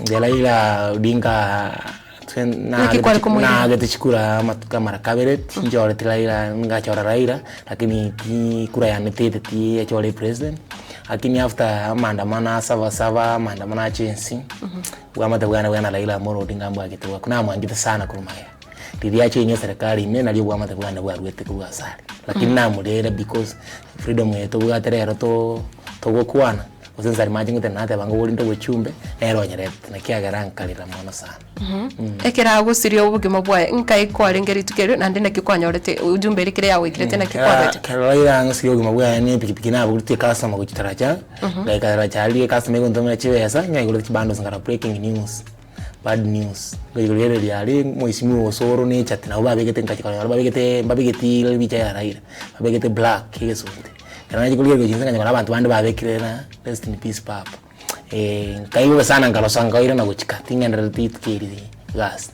Inche Raila Odinga Naki kware komoirera? naagete chikura amatuko amara kabere, tinchoreti Raila, ngachora Raila, lakini ti kura yane teteti echore epresident, lakini after amaandamano a saba saba, amaandamano acha ense, bwamate bwane bwana Raila Amolo Odinga mbwagete bwako, namwanchete sana korwa magega. Riria achenye eserekari ime nario obwamate bwane bwaruete korwa ase are, lakini namorera because freedom eye tobwate rero to togokwana, gose inse aria mache ngotenena nateba ng'a orinde obochumbe, nere onyeretete naki agera nkarera mono sana. Ekero agosiria obogima bwaye, nkai kwarenge rituko erio, naende naki kwanyorete ujumbe eria ekero yagoikerete naki kwabete? Ekero Raila ang'osirie obogima bwaye na epikipiki nabogoretie ecustomer gochia taracha, ngaika taracha aria ecustomer egontomera chibesa, nyaigorete chibundles nkarora breaking news. Bad news, ngoigorigereria aria mheshimiwa Osoro na echati nabo babegete nkachi konyora babegete mbabegeti ebicha ya Raila, babegete black egesunte. Ekero nachi korigereria chinse nkanyora abanto bande babekire ng'a rest in peace papa. Nkaigwa sana nkarosa nkairana gochika tingenderereti rituko eri egasi.